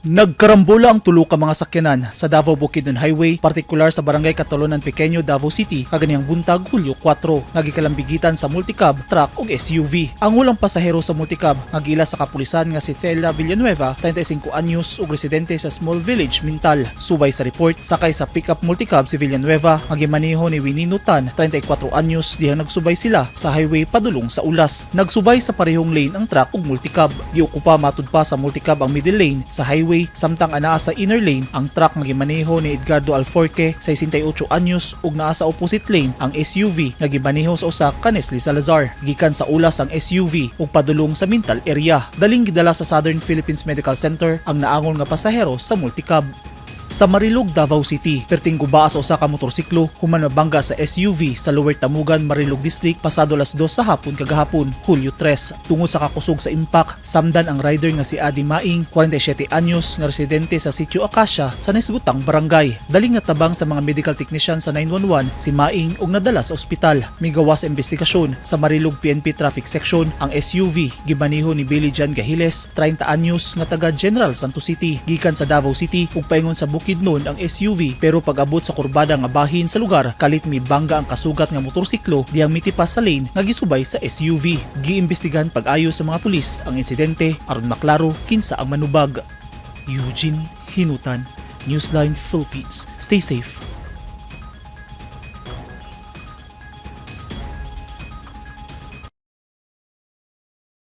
Nagkarambola ang tulo ka mga sakyanan sa Davao Bukidnon Highway, partikular sa Barangay Catalonan Pequeño, Davao City, kaganihang buntag, Hulyo 4, nga gikalambigitan sa multicab, truck ug SUV. Ang hulang pasahero sa multicab nga giila sa kapulisan nga si Thela Villanueva, 35 anyos ug residente sa small village Mintal. Subay sa report, sakay sa pickup multicab si Villanueva nga gimaneho ni Winino Tan, 34 anyos, dihang nagsubay sila sa highway padulong sa Ulas. Nagsubay sa parehong lane ang truck ug multicab. Giukupa matud pa sa multicab ang middle lane sa highway, samtang anaa sa inner lane ang truck nga gimaneho ni Edgardo Alforque, 68 anyos, ug naa sa opposite lane ang SUV nga gimaneho sa usa ka Nestle Salazar. Gikan sa Ulas ang SUV ug padulong sa Mintal area. Daling gidala sa Southern Philippines Medical Center ang naangol nga pasahero sa multicab. Sa Marilog, Davao City, perting gubaa sa usa ka motorsiklo human mabangga sa SUV sa Lower Tamugan, Marilog District pasado alas 2 sa hapon kagahapon, Hulyo 3. Tungod sa kakusog sa impact, samdan ang rider nga si Adi Maing, 47 anyos, nga residente sa Sitio Acacia sa Nisgutang Barangay. Daling natabang sa mga medical technician sa 911 si Maing ug nadala sa ospital. Migawas sa investigasyon sa Marilog PNP Traffic Section ang SUV gimaniho ni Billy Jan Gahiles, 30 anyos, nga taga General Santos City. Gikan sa Davao City ug paingon sa Bukidnon ang SUV, pero pag-abot sa kurbada nga bahin sa lugar, kalit mibangga ang kasugat nga motorsiklo dihang mitipas sa lane nga gisubay sa SUV. Giimbestigahan pag-ayo sa mga pulis ang insidente aron maklaro kinsa ang manubag. Eugene Hinutan, Newsline Philippines. Stay safe.